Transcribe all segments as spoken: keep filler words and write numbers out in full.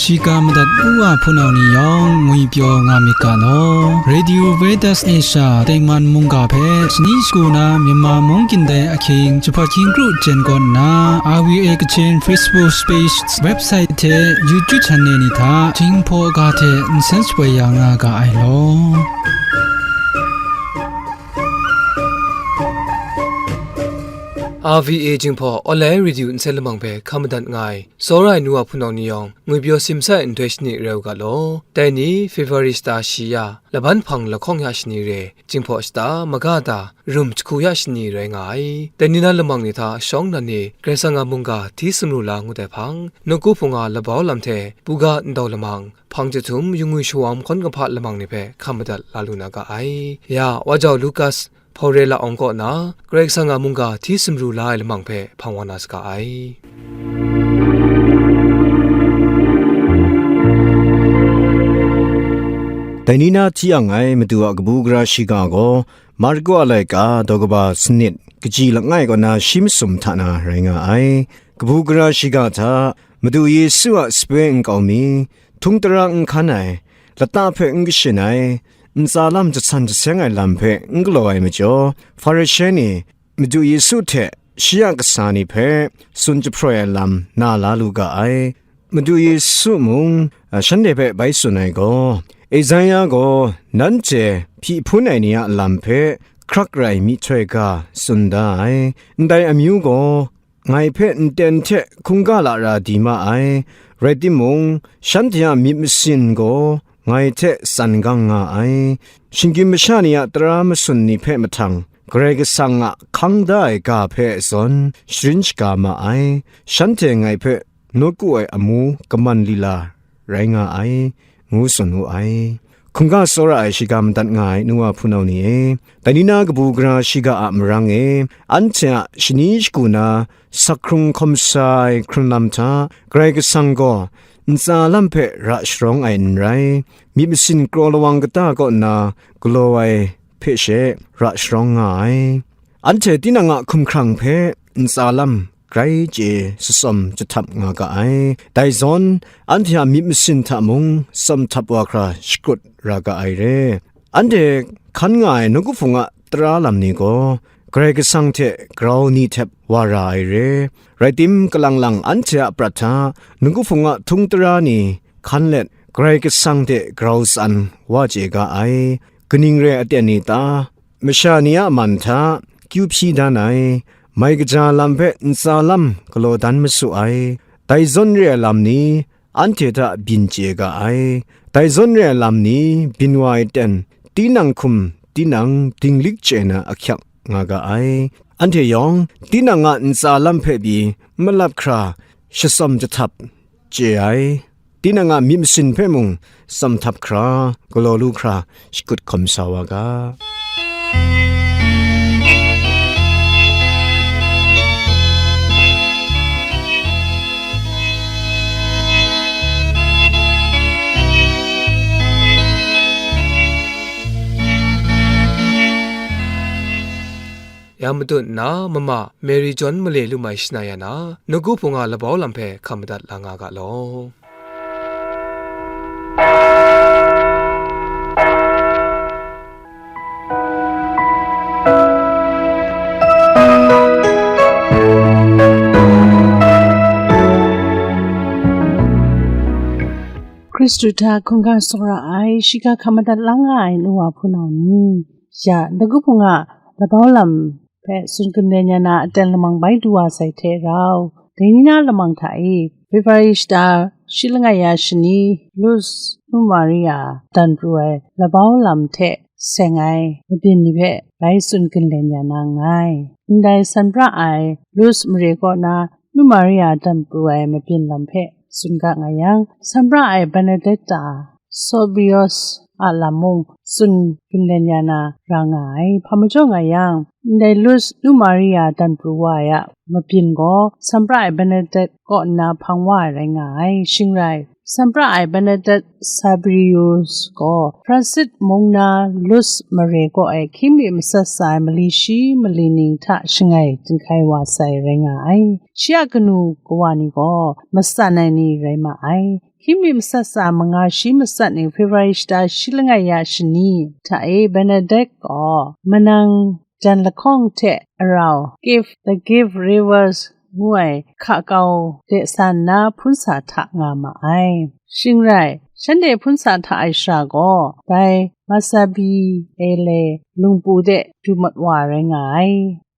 Shiga madat u wa hpunau ni yawng ngwipyaw nga myit ga law. Radio Veritas Asia tengman mungga hpe shani shagu na Myanmar mung gindai ahkying jahpat hkying kru jen kaw nna, R V A Kachin Facebook page, website hte YouTube channel ni hta Jinghpaw ga hte nsen shapoi ya nga ga ai law. R V A Jinghpaw online radio nsen lamang hpe hkam madat nga ai, tsawra ai nu wa hpunau ni yawng, ngwipyaw simsa ai nhtoi shani rai u ga law. Dai ni, February shata shi ya, laban hpang lahkawng ya shani re, Jinghpaw shata maga da, rum jahku ya shani rai nga ai. Dai ni na lamang ni hta shawng nnan ni, Karai Kasang a mungga hti sumru la ngut ai hpang, nawku hpung a labau lam hte, buga ndau lamang, hpang jahtum, yungwi shawam hkawn kahpa lamang ni hpe hkam madat la lu na ga ai. Ya, wa jau Lukas, Hpawre la awng kaw na, Karai Kasang a mungga hti sumru la ai lamang hpe hpang wa na saga ai. Dai ni na hti yang ai Madu a kabu gara shiga gaw, Marku a laika daw kaba sanit, kaji langai kaw na shi masum hta na rai nga ai. Kabu gara shiga hta, Madu Yesu a sape nkau mi, htung tara n hkan ai, lata hpe n kashin ai, ntsa lam jasan jaseng ai lam hpe n galaw ai majaw, Hparishe ni Madu Yesu hte shi a kasa ni hpe tsun jahproi ai lam na la lu ga ai. Madu Yesu mung, a, shanhte hpe bai tsun ai gaw, Esaia gaw nanhte hpyi hpun ai ni a lam hpe hkrak rai myihtoi ga tsun da ai. Ndai amyu gaw, ngai hpe nten hte hkungga lara di ma ai, rai timung, shanhte a myit masin gaw ngai hte tsan gang nga ai. Shinggyim masha ni a tara masun ni hpe mahtang, Karai Kasang a hkang da ai ga hpe zawn sharin shaga ma ai. Shanhte ngai hpe nawku ai amu kaman lila rai nga ai, ngu tsun wu ai. Hkungga tsawra ai shiga madat nga ai nu wa hpunau ni e, dai ni na kabu gara shiga a marang e, anhte a shani shagu na sakhkrung hkawm sa ai hkrun lam hta, Karai Kasang gaw ntsa lam hpe ra sharawng ai n rai, myit masin kraw lawang kata kaw nna galaw ai hpe she ra sharawng nga ai. Anhte tinang a hkumhkrang hpe ntsa lam grai chye shatsawm jahtap nga ga ai. Dai zawn, anhte a myit masin hta mung tsawm htap wa hkra shakut ra ga ai re. Anhte hkan nga ai nawku hpung a tara lam ni gaw, Karai Kasang hte grau ni htep wa ra ai re. Rai tim, kalang lang anhte a prat hta nawku hpung a htung tara ni hkan let, Karai Kasang hte grau tsan wa chye ga ai. Kaning re aten ni ta? Masha ni a man hta kyu hpyi dan ai, mai kaja lam hpe ntsa lam galaw dan masu ai, dai zawn re ai lam ni anhte hta byin chye ga ai. Dai zawn re ai lam ni byin wa ai ten, tinang hkum tinang dinglik chye na ahkyak nga ga ai. Anhte yawng, tinang a ntsa lam hpe pyi malap hkra shatsawm jahtap chye ai. Tinang a myit masin hpe mung tsawm htap hkra, galaw lu hkra, shakut hkawm sa wa ga. Ya matut nna, mama Mary John male lu mai shana ya na, nawku hpung a labau lam hpe hkam madat la nga ga law. Hkristu hta hkungga tsawra ai, shiga hkam madat la nga ai nu wa hpunau ni, ya, nawku hpung a labau lam hpe tsun gun le nya na aten lamang bai du wa sai hte rau, dai ni na lamang hta e, February shata shi langai ya shani, Luz nu Maria dan pru ai labau lam hte seng ai mabyin ni hpe bai tsun gun le nya na nngai. Ndai sanpra ai Luz mare kaw na nu Maria dan pru ai mabyin lam hpe tsun ga nga yang, sanpra ai Benedicta Sobrios a lam mung tsun gun le nya na ra nga ai. Hpa majaw nga yang, ndai Luz nu Maria dan pru wa ai a mabyin gaw, sanpra ai Benedict kaw nna hpang wa ai rai nga ai. Shing rai, sanpra ai Benedict Sabrius gaw Francis mung na Luz mare kaw e hkying mi matsat sa ai mali shi mali ning hta shangai jinghkai wa sai rai nga ai. Shi a kanu kawa ni gaw matsan ai ni rai ma ai. Hkying mi matsat tsa manga shi matsat ning February shata shi langai ya shani hta e Bernadette gaw manang jan lahkawng hte arau Give the Gift Rivers ngu ai hka kau de san na hpun sa hta nga ma ai. Shing rai, shanhte hpun sa hta ai shara gaw dai Masabi Ele lungpu de du mat wa rai nga ai.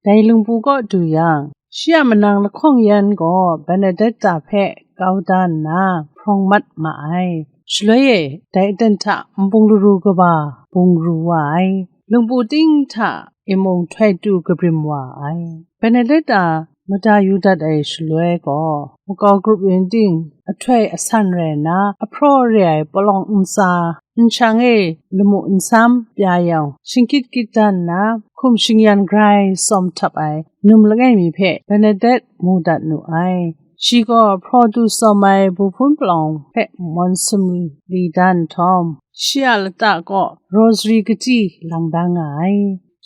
Dai lungpu kaw du yang, shi a manang lahkawng yan gaw Bernadetta hpe kau da nna hprawng mat ma ai. Shaloi e, dai aten hta npung laru kaba bung ru wa ai. Lungpu ting hta imung htoi tu kabrim wa ai. Bernadetta mada yu dat ai shaloi gaw, makau grup yin ting ahtoi asan rai nna, ahpraw re ai palawng ntsa nshang e lamu nsam pya yang, shingkyit kyit dan nna, hkum shingyan grai tsawm htap ai num langai mi hpe Bernadette mu dat nu ai. Shi gaw hpraw du tsawm ai buhpun palawng hpe mawn sumri dan nhtawm, shi a lata kaw rosary kachyi lang da nga ai.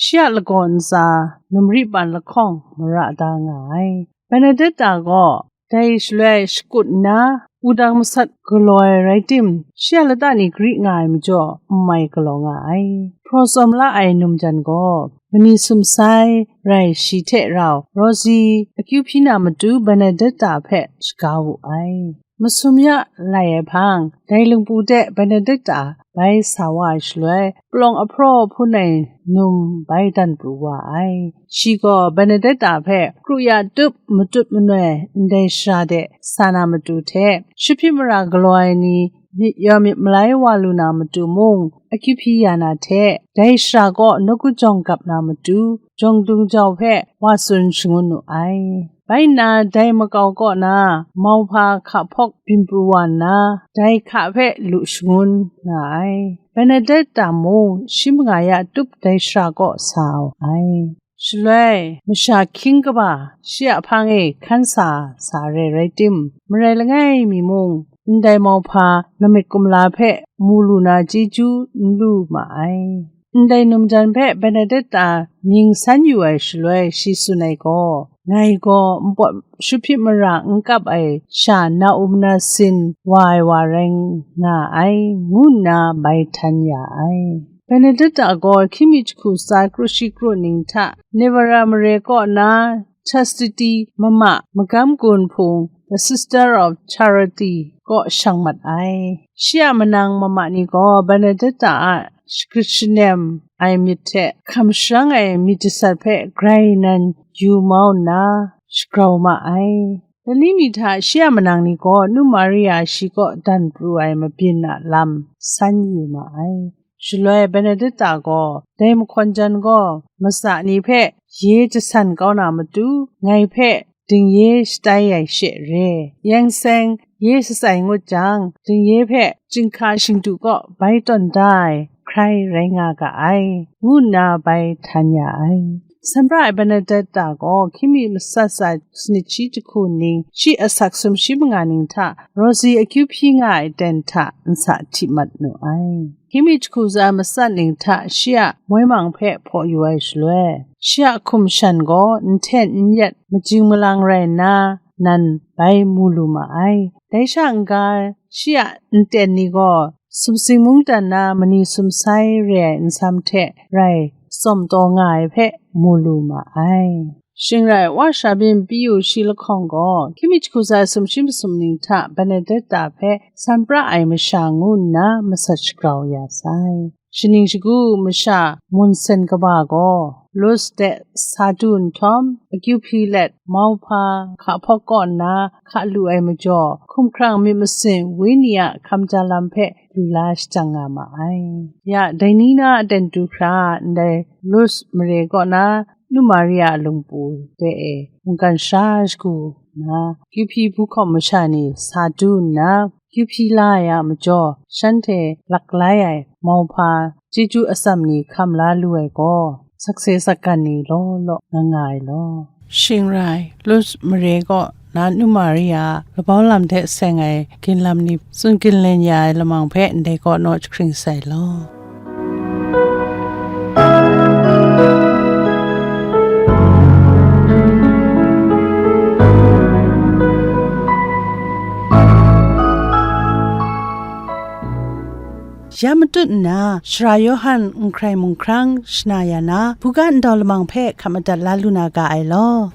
Shi a lagaw ntsa numri ban lahkawng mara da nga ai. Bernadetta gaw dai shaloi shakut nna, wudang masat galaw ai rai tim, shi a lata ni gri nga ai majaw, n mai galaw nga ai. Hpraw tsawm la ai num jan gaw, mani sumsai rai shi hte rau, Rosie akyu hpyi na matu Bernadetta hpe shaga wu ai. Masum ya lai ai hpang, dai lungpu de Bernadetta bai sa wa ai shaloi, palawng ahpraw hpun ai num bai dan pru wa ai. Shi gaw Bernadetta hpe kru ya tup matut manoi ndai shara de sa na matu hte, shahpit mara galaw ai ni myit yaw myit malai wa lu na matu mung akyu hpyi ya na hte, dai shara kaw nawku jawng gap na matu, jawng dung jau hpe wa tsun shangun nu ai. Bai nna dai makau kaw na mauhpa hka hpawk byin pru wa nna, dai hka hpe lu shangun nga ai. Bernadetta mung shi manga ya tup dai shara kaw sa ai. Shaloi, masha hkying kaba shi a hpang e hkan sa sa re rai tim, marai langai mi mung, ndai mauhpa namit kumla hpe mu lu na chyeju n lu ma ai. Ndai num jan hpe Bernadetta mying san yu ai shaloi shi tsun ai gaw, ngai gaw npawt shahpit mara n kap ai sha na-um na sin wa ai wa rai nga ai, ngu nna bai htan ya ai. Bernadetta gaw hkying mi jahku tsa kru shi kru ning hta Navarra mare kaw na Chastity mama magam gun hpung, The Sister of Charity kaw shang mat ai. Shi a manang mama ni gaw Bernadetta a shagrit shanem ai myit hte hkam sharang ai myit jasat hpe grai nan yu mau nna shagrau ma ai. Dali mi hta shi a manang ni gaw Nu Maria shi kaw dan pru ai mabyin a lam san yu ma ai. Shaloi Bernadetta gaw dai mahkawn jan gaw, matsa ni hpe ye jasan kau na matu, ngai hpe dingye shatai ai she re. Yang seng, ye shatsai ngut jang, dingye hpe chyinghka shingdu kaw bai tawn da ai hkrai rai nga ga ai, ngu nna bai htan ya ai. Sanpra ai Bernadetta gaw hkying mi matsat tsa sanit shi jahku ning, shi asak sumshi manga ning hta Rosie akyu hpyi nga ai aten hta nsa hti mat nu ai. Hkying mi jahku tsa matsat ning hta shi a moi mang hpe hpaw yu ai shaloi, shi a hkum shan gaw nhten n yet majing malang rai nna, nan bai mu lu ma ai. Dai sha n-ga, shi a nten ni gaw sumsing mungdan na mani sumsai re ai nsam hte rai tsawm taw nga ai hpe mu lu ma ai. Shing rai, Wa Shabin Piyu shi lahkawng gaw, hkying mi jahku tsa sumshi masum ning hta Bernadetta hpe san pra ai masha ngu nna masat shagrau ya sai. Shaning shagu masha mun sen kaba gaw, Lourdes de sa du nhtawm, akyu hpyi let, mauhpa hka hpawk kaw nna hka lu ai majaw, hkumhkrang myit masin wenyi a hkam ja lam hpe lu la shajang nga ma ai. Ya, dai ni na aten du hkra, ndai Lourdes mare kaw na Nu Maria lungpu de e mungkan sara shagu nna, akyu hpyi hpu hkawm masha ni sa du nna, akyu hpyi la ai a majaw, shanhte laklai ai mauhpa chyeju atsam ni hkam la lu ai gaw, sakse sakgan ni law law nga nga ai law. Shing rai, Lourdes mare kaw na Nu Maria labau lam hte seng ai ginlam ni tsun ginlen ya ai lamang hpe ndai kaw naw jahkring sai law. Ya matut nna, Sara Yawhan n hkrai mung hkrang shana ya na, buga ndau lamang hpe hkap madat la lu na ga ai law.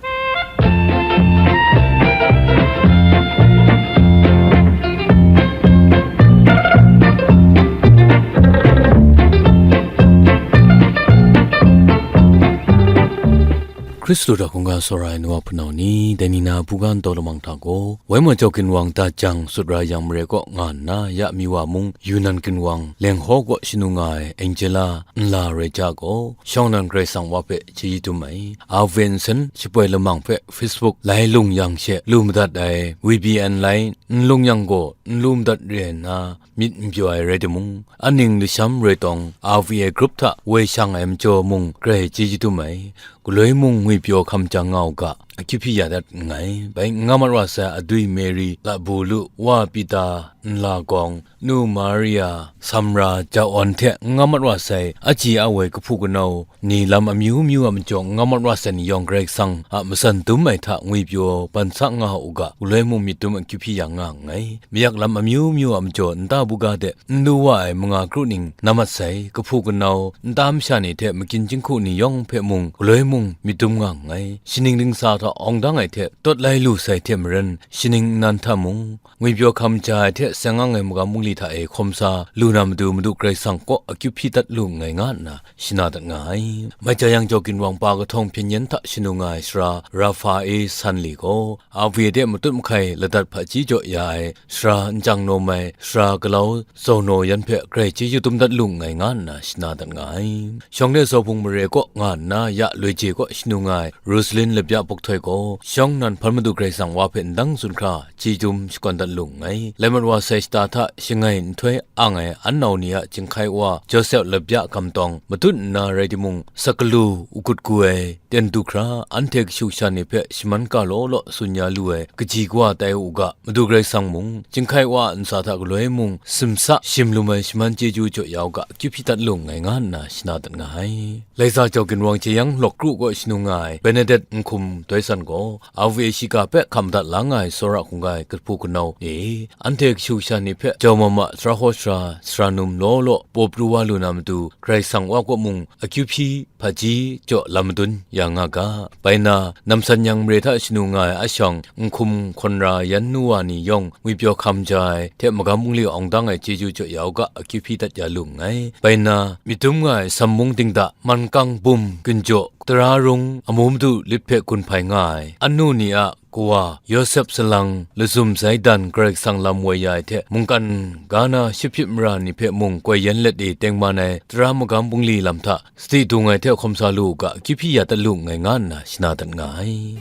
Hkristu hta hkungga tsawra ai nu wa hpunau ni, dai ni na buga ndau lamang hta gaw, Waimaw jau ginwang dat jang sut ra yang mare kaw nga nna, ya mi wa mung, Yunnan ginwang Lenghaw kaw shanu nga ai Angela nla rai ja gaw, shawng nnan Karai Kasang wa hpe chyeju dum ai. A V N N shapoi lamang hpe Facebook lai lung yang she lu madat ai, V P N lai n lung yang gaw n lu madat re ai nna, myit n pyaw ai rai timung, aning lasham roi tawng R V A group hta woi shang ai majaw mung grai chyeju dum ai, galoi mung ngwipyaw hkam jang nga u ga, akyu hpyi ya dat nngai. Bai n nga mat wa sai adwi Mary, Labu Lu, wa Pita, nla gawng, nu Maria, Samra, Jawan hte n nga mat wa sai, aji awoi kahpu kanau, ni lam amyu myu a majaw n nga mat wa sai ni yawng Karai Kasang a matsan dum ai hta ngwipyaw ban sa nga u ga, galoi mung myit dum akyu hpyi ya nga nngai. Mayak lam amyu myu a majaw nta buga de n lu wa ai manga kru ning na mat sai, kahpu kanau, nta masha ni hte magyin jinghku ni yawng hpe mung, galoi mung myit dum nga nngai. Shaning dingsa hta awng dang ai hte tawt lai lu sai hte maren, shaning nnan hta mung, ngwipyaw hkam ja ai hte seng ang ai magam bungli hta e hkawm sa lu na matu Madu Karai Kasang kaw akyu hpyi dat lu nngai nga nna shana dat nga ai. Mai ja yang jau ginwang pa kahtawng hpyen yen hta shanu nga ai sara Rafa e Sanli gaw, R V A de matut mahkai ladat hpaji jaw ya ai sara n chyang nawm ai sara galau Zaunaw yan hpe grai chyeju dum dat lu nngai nga nna shana dat nga ai. Shawng de Zau Hpung mare kaw nga nna ya loi je kaw shanu nga ai Rosalin Labya Bukhtoi gaw, shawng nnan hpan Madu Karai Kasang wa hpe ndang tsun hkra, chyeju dum shakawn dat lu nngai. Lai mat wa sai shata hta shangai nhtoi ang ai an nau ni a jinghkai wa Josep Labya Gamtawng matut nna rai timung, sakalu, u gut gu ai, ten du hkra, anhte kashu kasha ni hpe shaman ka law law tsun ya lu ai, kaji kawa tai u ga, Madu Karai Kasang mung, jinghkai wa a ntsa hta galoi mung, simsa shim lum ai shaman chyeju jaw ya u ga, akyu hpyi dat lu nngai nga nna shana dat nga ai. Laiza jau ginwang jeyang lawk kru kaw shanu nga ai Benedict Nhkum Doi San gaw, R V A shiga hpe hkam dat la nga ai tsawra hkungga ai kahpu kanau e, anhte kashu kasha ni hpe jau mama sara hkaw sara, sara num law law paw pru wa lu na matu, Karai Kasang wa kaw mung akyu hpyi hpaji jaw lam madun ya nga ga. Bai na, namsan yang mare hta shanu nga ai ashawng Nhkum Hkawn Ra yan nu wa ni yawng ngwipyaw hkam ja ai hte magam bungli awng dang ai chyeju jaw ya u ga, akyu hpyi dat ya lu nngai. Bai na, myit dum nga ai Sam mung dingda, Mankang bum, Ginjaw, Tara rung, amu madu lit hpe gun hpai nga ai, an nu ni a kawa, Yawsep salang, lazum zaidan Karai Kasang lam woi ya ai hte, mungkan ga na ship hpyit mara ni hpe mung koi yan let e tengman ai tara magam bungli lam hta, sadi dung ai hte hkawm sa lu u ga, akyu hpyi ya dat lu nngai nga nna shana dat nga ai.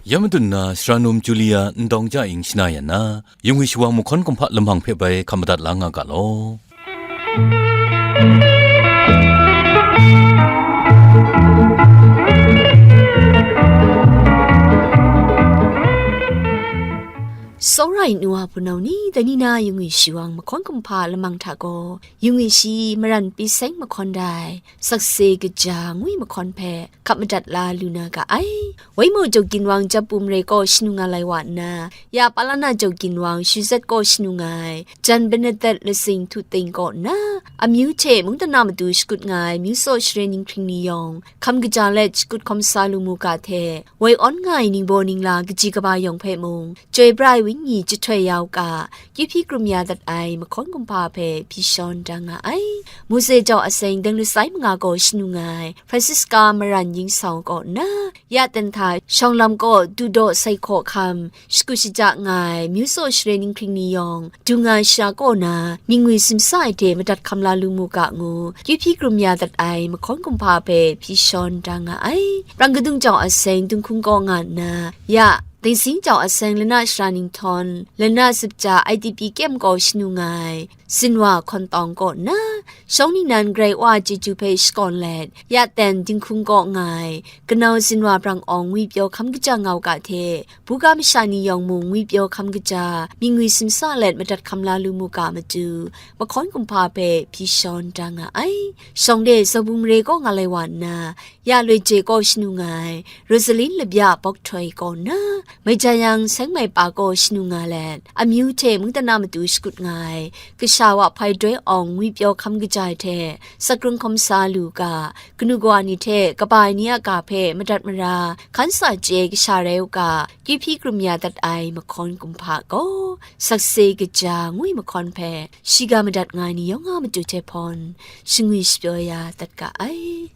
Ya madun na, sara num Julia Ndawng Ja Ing shana yan na, yungwi shawang mahkawn kumhpa lamang hpe bai hkam madat la nga ga law. Tsawra ai nu wa hpunau ni, dai ni na yungwi shawang mahkawn kumhpa lamang hta gaw, yungwi shi maran pyi seng mahkawn dai, sakse kaja ngwi mahkawn hpe hkap madat la lu na ga ai. Waimaw jau ginwang Japu mare kaw shanu nga lai wa nna, ya Palana jau ginwang Shuzet kaw shanu nga ai, jan Benedict Lasing Htu Ting kaw nna, amyu hte mungdan na matu shakut nga ai myu tsaw share ninghpring ni yawng, hkam kaja let shakut hkawm sa lu mu ga hte, woi awn nga ai ningbaw ningla kaji kaba yawng hpe mung, Chyoi pra ai Wenyi jahtoi ya u ga, kyu hpyi krum ya dat ai mahkawn kumhpa hpe hpyi shawn da nga ai. Mose jau aseng deng lasai manga gaw shanu nga ai, Francisca maran yingsau kaw nna, ya ten hta shawng lam kaw dudaw sai hkaw hkam, shakut shaja nga ai, myu tsaw share ninghpring ni yawng, dung ai sha kaw na, mying ngwi simsa ai hte madat hkam la lu mu ga ngu, kyu hpyi krum ya dat ai mahkawn kumhpa hpe hpyi shawn da nga ai. Prang kadung jau aseng dunghkung kaw nga nna, ya, Dingsing jau aseng lana sara ninghtawng, lana zup ja I D P kyem gaw shanu nga ai, Zinwa hkawn tawng kaw nna, shawng ningnan Karai Wa a chyeju hpe shakawn let, ya ten dinghkung kaw nga ai, kanau Zinwa brang awng ngwipyaw hkam kaja nga u ga hte, buga masha ni yawng mung ngwipyaw hkam kaja, myit ngwi simsa let madat hkam la lu mu ga matu, mahkawn kumhpa hpe hpyi shawn da nga ai. Shawng de Zabu mare kaw nga lai wa nna, ya loi je kaw shanu nga ai, Rosalin labya bawk htoi kaw nna, Maijayang seng mai pa kaw shanu nga let, amyu hte mungdan a matu shakut nga ai, kasha wa hpai doi awng ngwipyaw hkam kaja ai hte, sakrung hkawm sa lu ga, kanu kawa ni hte kaba ai ni a ga hpe madat mara, hkan sa chye ai kasha rai u ga, kyu hpyi krum ya dat ai mahkawn kumhpa gaw, sakse kaja ngwi mahkawn hpe, shiga madat nga ai ni yawng a matu hte hpawn, shangwi shapyaw ya dat ga ai.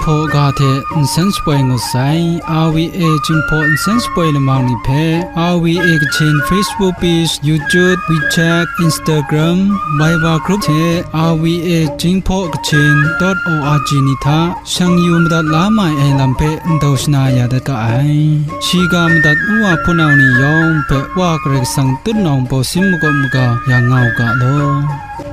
hpaw ga hte nsen shapoi ngut sai. R V A Jinghpaw nsen shapoi lamang ni hpe R V A Kachin Facebook page, YouTube, WeChat, Instagram, Viber group hte R V A Jinghpaw Kachin dot O R G ni hta shang yu madat la mai ai lam hpe ndau shana ya dat ga ai. Shiga madat nu wa hpunau ni yawng hpe Wa Karai Kasang tutnawng bawsin makawp maga ya nga u ga law.